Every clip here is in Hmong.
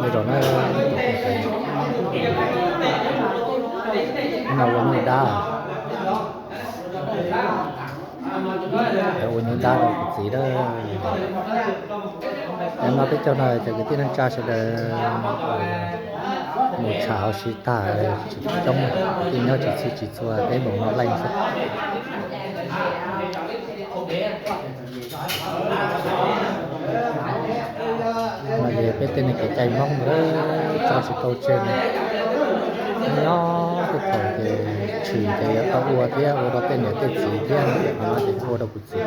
Li rau na, no ua nyuj dab, ua nyuj dab rau kuv txiv na. Tam no peb caug no cov kwv tij neej tsa sawv daws mus tsham hauv siv tag, tsis coob, kwv tij nyob tsis txhij tsis txhua, peb mus no leej xwb. No ces peb tej neeg kev cai Hmoob tso tsis tau tseg, nyob tej thaum ces tshwm ces yuav tau ua thiab ua rau tej niam tej txiv thiab, no ces ua rau kuv txiv.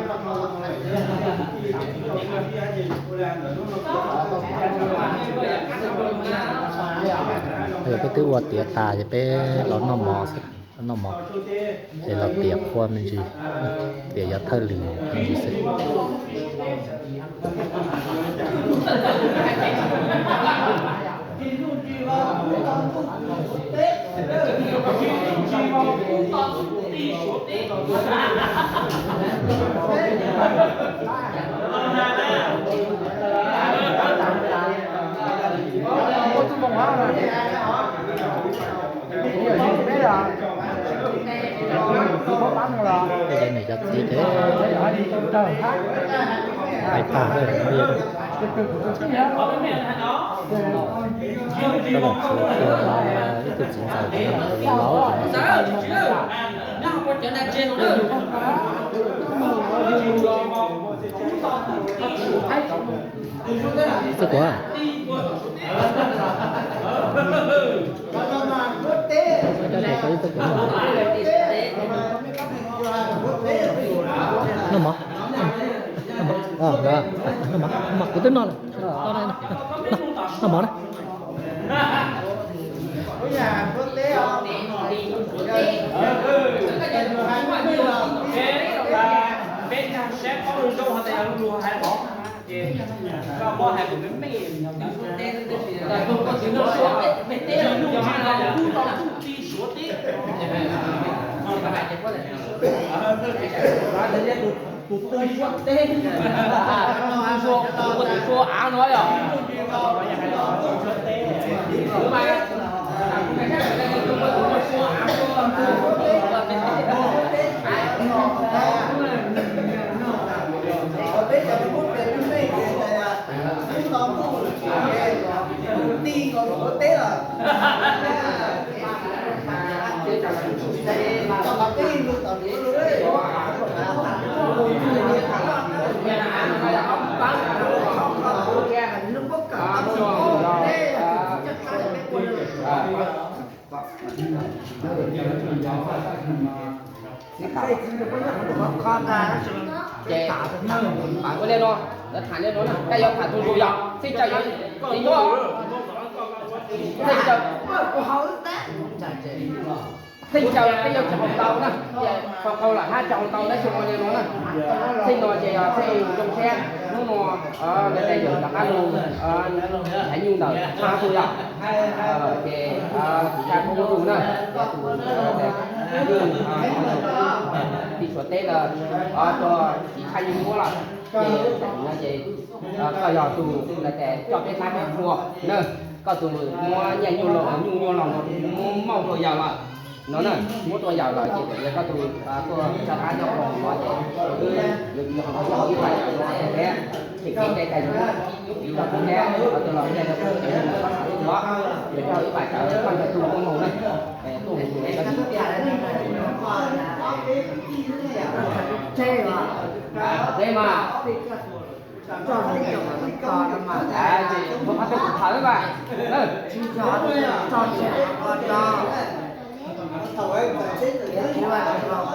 Yog peb twb ua tiav tas ces peb los noj mov xwb, noj mov ces los tiav qhua me ntsis, tiav yav thawj lwm me ntsis xwb. Nws cov txiv ces hais tag lawm. Ib tug txiv ntxawm laus. Txawj kuv. Noj mov. Noj mov. Noj mov. Kuv twb noj lawm. Noj mov na. Tus twg suav teb, tus twg suav av no yog. Ces ua li no, lawv tham li no na, koj yuav tham tus zus yog, txij caw yuav, tsis yuav, txij caw, txij caw peb yuav tsis haus ntau na, qhov qau lawm hab tsis haus ntau tab sis ua li no na, txij no ces yog txij zoo siab hnub no, lawv tias yog rov qab lug nrhiav nyuj ntawm Thaj tug yog, ces tsis tas kuv ua tus na, tus, tus, tus tij suav teb lawm, rau tij Thaj Yeeb muab lawm, ces tam sim no ces koj yog tus lawv tias coj peb hlab peb qhua na, koj tus muab nyiaj nyuj los, nyuj nyuaj los no muab mauj rau yawg lawm no na, muab rau yawg lawm ces yog koj tus tuaj tso qab nyob qhov no ces wb yuav ib pab cawv no thiab, ces kev cai tas ib tug thiab, tus los nyiaj rau kuv cawv nyuj los koj xav ua, yuav coj ib pab cawv koj nrog tug tuaj mus na, tuaj mus es koj teb mas. Ces muab qhov peb kuv thawv mas, peb yuav tsum raug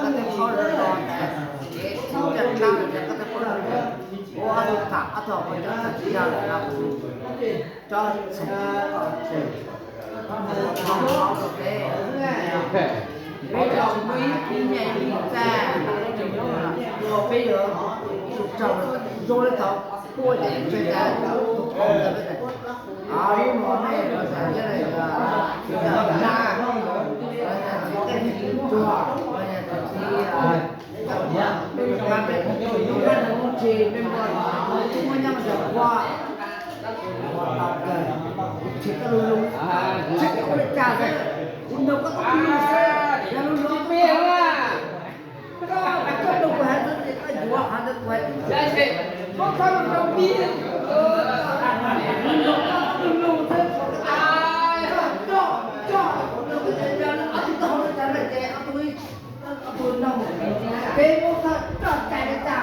zoo li thaum kuj ua ces tsev tas tus qau ntawd peb tas, lub no nej xav thiab na, txiv tej txiv tsuag, txiv peb mus pab peb lub qab lub tshis peb muaj, muaj nyob mus ua, Koj lus lus, tsis ua li cas xwb, kuv nrog koj tau lus xwb, yog lus lus tsis pib na. Koj, koj nrog kuv hais xwb, koj yuav qhov ntawd kuv hais tias, koj txhob lus rau pib, lus lus, koj lus lus xwb, koj coj, coj, lus yog ob tug tau hauv li cas lawm ces ob tug, ob tug nrog peb muab koj coj cai li cas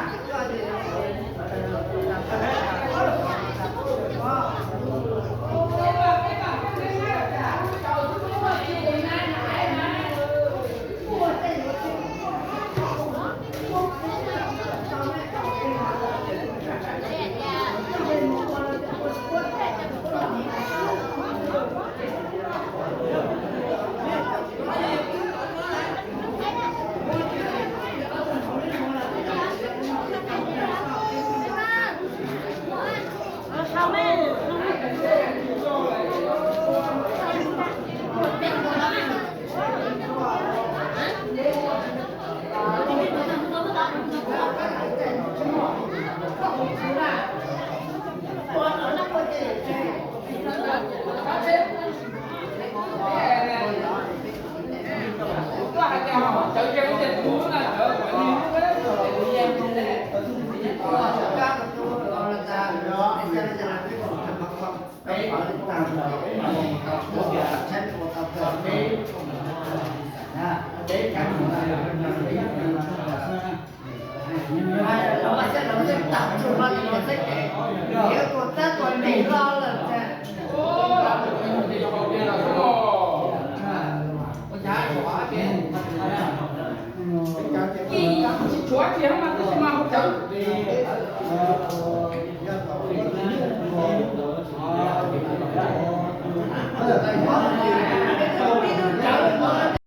koj